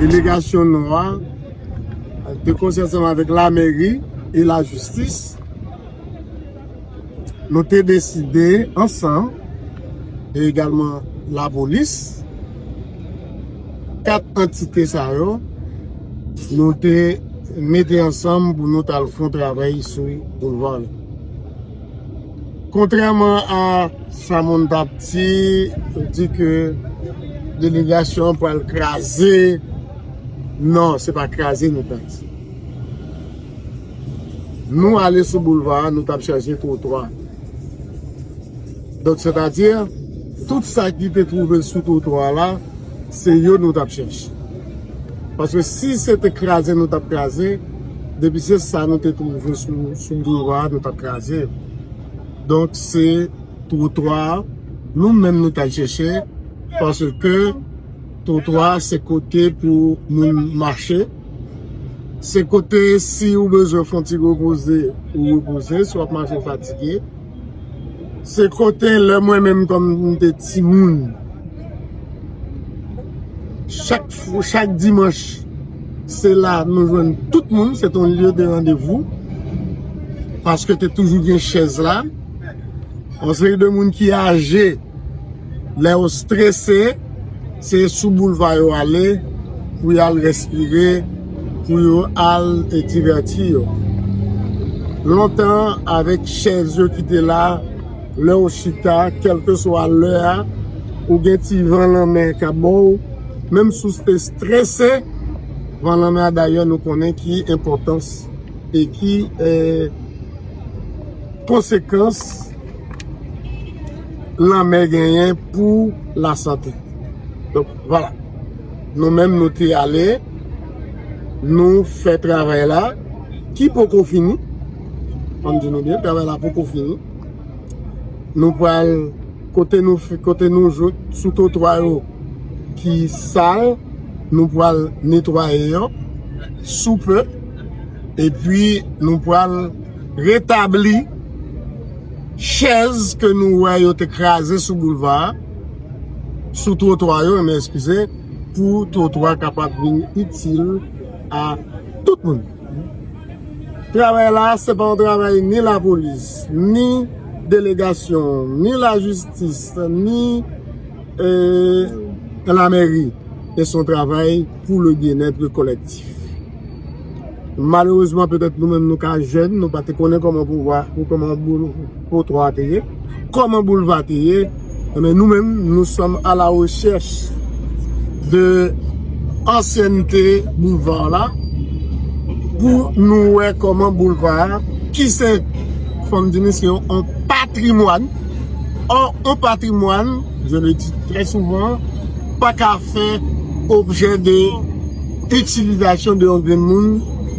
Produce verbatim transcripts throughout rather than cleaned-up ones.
Delegasyon Nò a te konse ansanm avèk lamèri e lajistis. Nou te deside ansanm, e egalman lapolis, kat antite sa yo, nou te mete ansanm pou nou t al fè yon travay sou boulva la. Kontrèman a sa moun t ap di, yo di ke delegasyon an pral kraze. Non, se pa kraze nou pral di. Nou ale sou boulva a, nou t ap chèche twotwa. Donk, sètadi, tout sa ki te twouve sou twotwa la, se yo nou t ap chèche. Paske si se te kraze nou t ap kraze, depi se sa nou te twouve sou, sou boulva a, nou t ap kraze. Donk, se twotwa, nou menm nou t al chèche, paske twotwa se kote pou moun mache. Se kote si ou bezwen fè yon ti repoze, ou repoze, si w ap mache fatige. Se kote lè mwen menm kòm m te timoun, chak, chak dimanch, se la nou jwenn tout moun, se te yon lye de randevou. Paske te toujou gen chèz la. Yon seri de moun ki aje, lè yo strese, se sou boulva yo ale pou y al respire, pou yo al, e, divèti yo. Lontan, avèk chèz yo ki te la, lè w chita, kèlkeswa lè a, ou gen ti van lanmè k ap ba w, menm si w te strese, van lanmè a dayè nou konnen ki enpòtans e ki, e, konsekans lanmè genyen pou lasante. Donk, vwala. Nou menm, nou te ale, nou fè travay la, ki poko fini. Ann di nou byen, travay la poko fini. Nou pral, kote nou, kote nou jwenn sou twotwa yo ki sal, nou pral netwaye yo sou pe, epi nou pral retabli chèz ke nou wè yo te kraze sou boulva a, sou twotwa yo, men eskize, pou twotwa kapab vin itil a tout moun. Travay la, se pa yon travay ni lapolis, ni delegasyon, ni lajistis, ni, e, lamèri. E se yon travay pou le byenèt kolèktif. Malerezman, petèt nou menm nou ka jèn, nou pa te konnen kòman pouvwa, pou kòman boul-, twotwa a te ye, kòman boulva te ye. Men nou menm, nous sommes à la recherche de ansyènte boulva la, pou nou wè kòman boulva a, ki se, fò m di nou, se yon, yon patrimwàn. Or, yon patrimwàn, je le dis très souvent, pa ka fè objè de itilizasyon de yon grenn moun,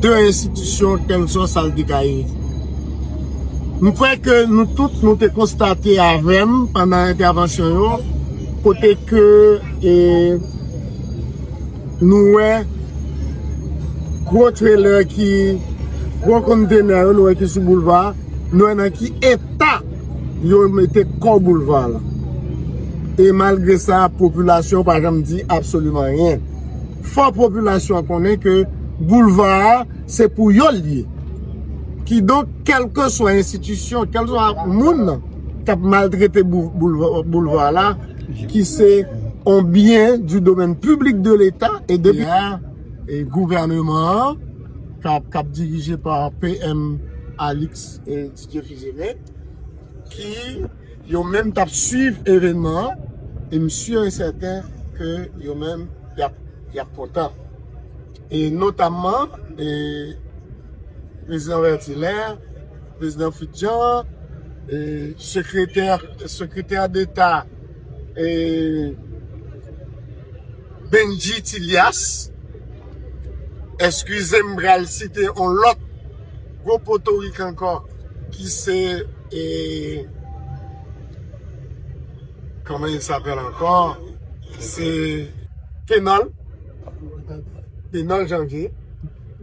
de enstitisyon, kèlswa sa l te ka ye. M kwè ke nou tout, nou te konstate avè m pandan entèvansyon yo, kote ke, e, nou wè gwo trelè ki, gwo kontenè yo, nou wè ki sou boulva, nou wè nan ki eta yo mete kò boulva la. E malgre sa, popilasyon pa janm di absoliman anyen. Fò popilasyon an konnen ke boulva a, se pou yo l ye. Kidonk, kèlkeswa enstitisyon, kèlkeswa moun k ap maltrete bou-, boulva, boulva la, ki se on byen du domaine public de l'État, e depi, e gouvèneman an, k ap, k ap dirije pa P M Alix, e Didier Fils-Aimé, ki yo menm t ap swiv evènman an, e m si e sèten ke yo menm y ap, y ap kontan. E notamman, e, prezidan Vertilaire, prezidan Fritz Jean, e, sekretè, sekretè deta, e, Benji Tilyas. Eskize m, pral site yon lòt gwo potorik ankò, ki se, e, kòman il s'appelle ankò? Se Kenòl, Kenòl Janvye,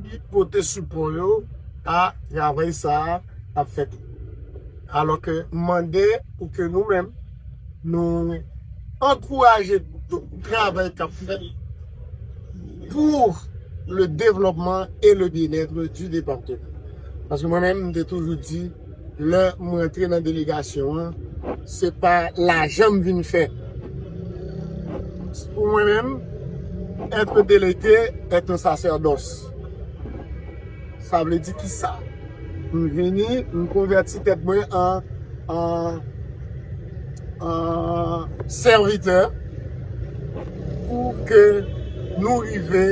ki pote sipò yo a travay sa a ap fèt. Alò ke m mande pou ke nou menm, nou ankouraje tout travay k ap fèt pour le développement et le bien-être du département. Paske mwen menm, m te toujou di, lè m rantre nan delegasyon an, se pa lajan m vin fè. Pou mwen menm, être délégué est un sacerdoce. Sa vle di ki sa? M vini, m konvèti tèt mwen an, an, an sèvitè pou ke nou rive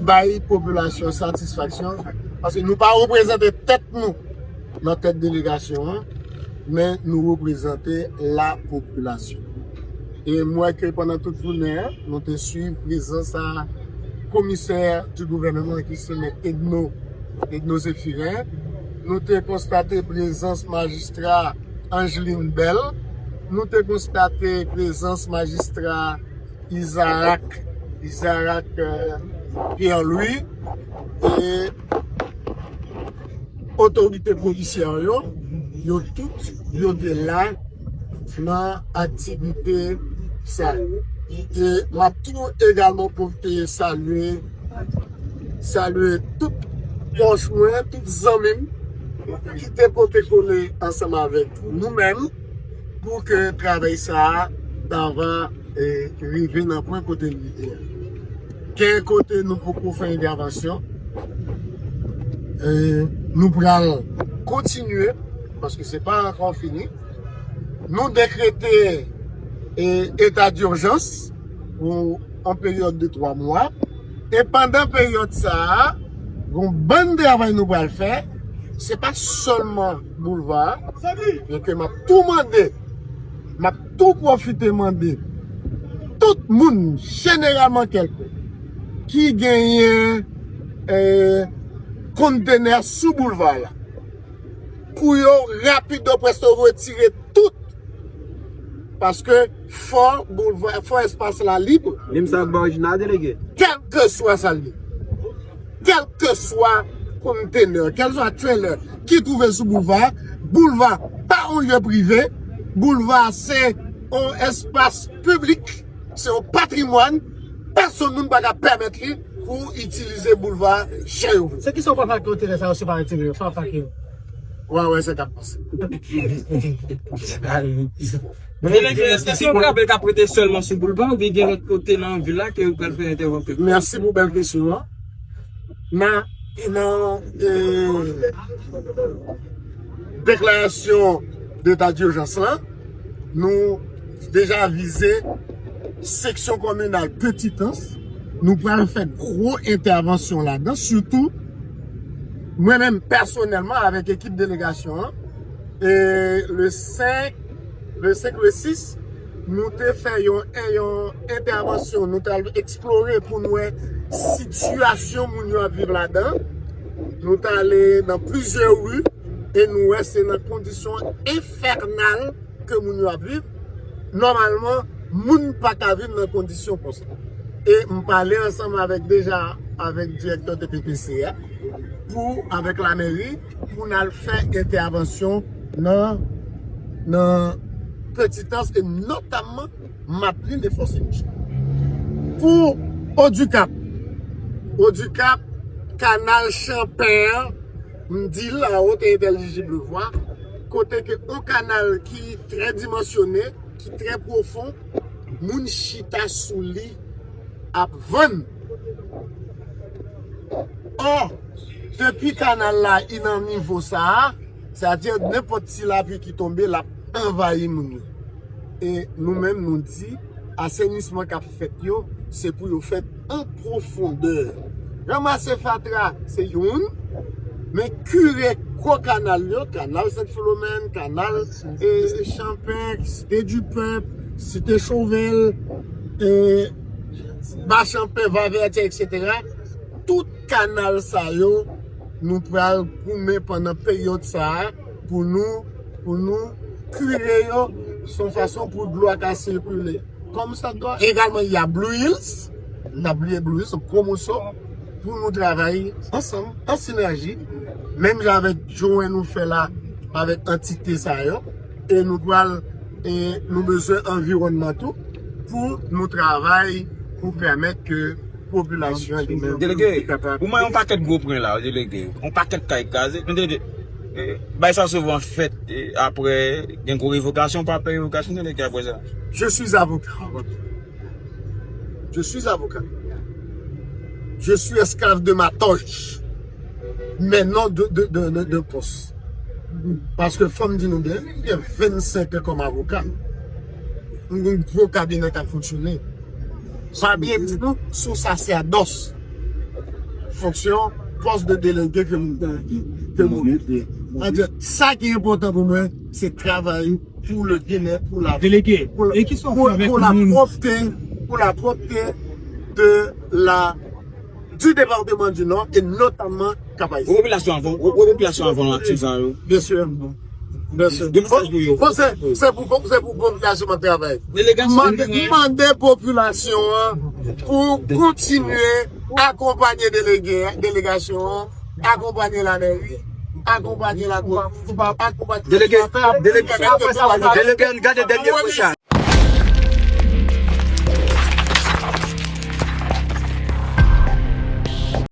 bay popilasyon satisfaksyon, paske nou pa reprezante tèt nou nan tèt delegasyon an, men nou reprezante la popilasyon. E m wè ke pandan tout jounen an, nou te swiv prezans a komisè di gouvènman ki se mèt Edno, Edno Zephirin. Nou te konstate prezans majistra Angeline Bell. Nou te konstate prezans majistra Isaac, Isaac euh, Pierre-Louis. E otorite polisyè yo, yo tout, yo te la nan aktivite sa. E m ap tou egalman pwofite salye, salye tout pwòch mwen, tout zanmi m ki te pote kole ansanm avèk nou menm pou ke travay sa a ta va e, rive nan pwen kote li ye a. Gen kote nou poko fè entèvansyon. E, nou pral kontinye, paske se pa ankò fini. Nou dekrete e, eta dijans pou an peryòd de twa mwa. E pandan peryòd sa a, gon bann travay nou pral fè. Se pa sèlman boulva, men ke m ap tou mande, m ap tou pwofite mande tout moun, jeneralman kèlke, ki genyen eh, kontenè sou boulva la, pou yo rapido presto retire tout. Paske fò boulva, fò espas la lib. Menm sa ak ba orijinal delege. Kèlkeswa sa l ye. Kèlkeswa kontenè, kèlkeswa trailer ki twouve sou boulva, boulva pa yon lye prive, boulva se yon espas piblik, se yon patrimwàn, pèsonn moun pa ka pèmèt li pou itilize boulva jan yo vle. Se ki sa w pral fè ak kontenè sa yo si w pa retire yo? Sa w ap fè ak yo? Wa wè sa k ap pase. Delege, èske se yon trabèl k ap rete sèlman sou boulva oubyen gen lòt kote nan vil la ke yo pral fè entèvansyon? Mèsi pou bèl kesyon an. Nan, nan eh, deklarasyon deta dijans la, nou deja vize seksyon kominal Petitans. Nou pral fè gwo entèvansyon ladan, sitou mwen menm pèsonèlman avèk ekip delegasyon an. E le senk, le senk, le sis, nou te fè yon, yon entèvansyon, nou te al eksplore pou nou wè sitiyasyon moun yo ap viv ladan. Nou te ale nan plizyè ri e nou wè se nan kondisyon enfènal ke moun yo ap viv. Nòmalman, moun pa ka viv nan kondisyon konsa. E m pale ansanm avèk deja avèk direktè T P T C a pou avèk lameri pou n al fè entèvansyon nan nan Petitans e notamman Matlin e Fò Sen Michel. Pou Odikap, Odikap, kanal Chanpen an, m di l a wotè entèlijib vwa, kote ke yon kanal ki trè dimansyone, ki trè pwofon, moun chita sou li ap vann. Ò, depi kanal la i nan nivo sa a, sa di nenpòt ti lapli ki tonbe, l ap anvayi moun yo. E nou menm nou di, asenisman k ap fèt yo, se pou yo fèt an pwofondè. Ranmase fatra, se youn, men kire gwo kanal yo, kanal Sent Filomèn, kanal e, Chanpen, Site Dipèp, Site Chovèl, e, Ba Chanpen, Va Vètyè, etsetera. Tout kanal sa yo, nou pral goumen pandan peryòd sa a pou nou, pou nou kire yo, se yon fason pou dlo a ka sikile kòm sa dwa. Egalman, y a Blue Hills, n ap bliye Blue Hills, se gwo moso, pou nou travay ansanm, an sinèji, menm jan avèk djoumen nou fè la, avèk antite sa yo, e nou pral, e nou bezwen anviwònman tou, pou nou travay, pou pèmèt ke popilasyon an demen. Delege, ou mwen yon pakèt gwo pwen la, delege. Yon pakèt kay kraze. Men delege, eh, bay sa souvan fèt, eh, apre gen gwo revokasyon, pa pè revokasyon, delege, apre sa. Je suis avocat. Je suis avocat. Je suis esclave de ma toge. Mais non de, de, de, de, de poste. Paske fò m di nou byen, m gen vennsenk an kòm avoka. M gen yon gwo kabinè k ap fonksyone. Pa bliye di nou, sou sa se adòs. Fonksyon, pòs de delege ke m, ke m okipe. Sa ki enpòtan pou mwen, se travay pou le bien-être, pou la, delege, pou la, e ki sa w pou, fè avèk pou la moun? Pwòpte, pou la pwòpte de la, du département du Nord et notamment Cap Haïtien. Wè popilasyon an, wè, wè popilasyon an, aksyon sa yo. Byen si. Byen si. Gen mesaj pou yo. Bon, se, se pou, se pou popilasyon an travay. Delegasyon mande, mande popilasyon an pou kontinye akonpanye delege, delegasyon an, akonpanye lamèri, akonpanye lakou, akonpanye delege, delege, delege, gade dènye mesaj.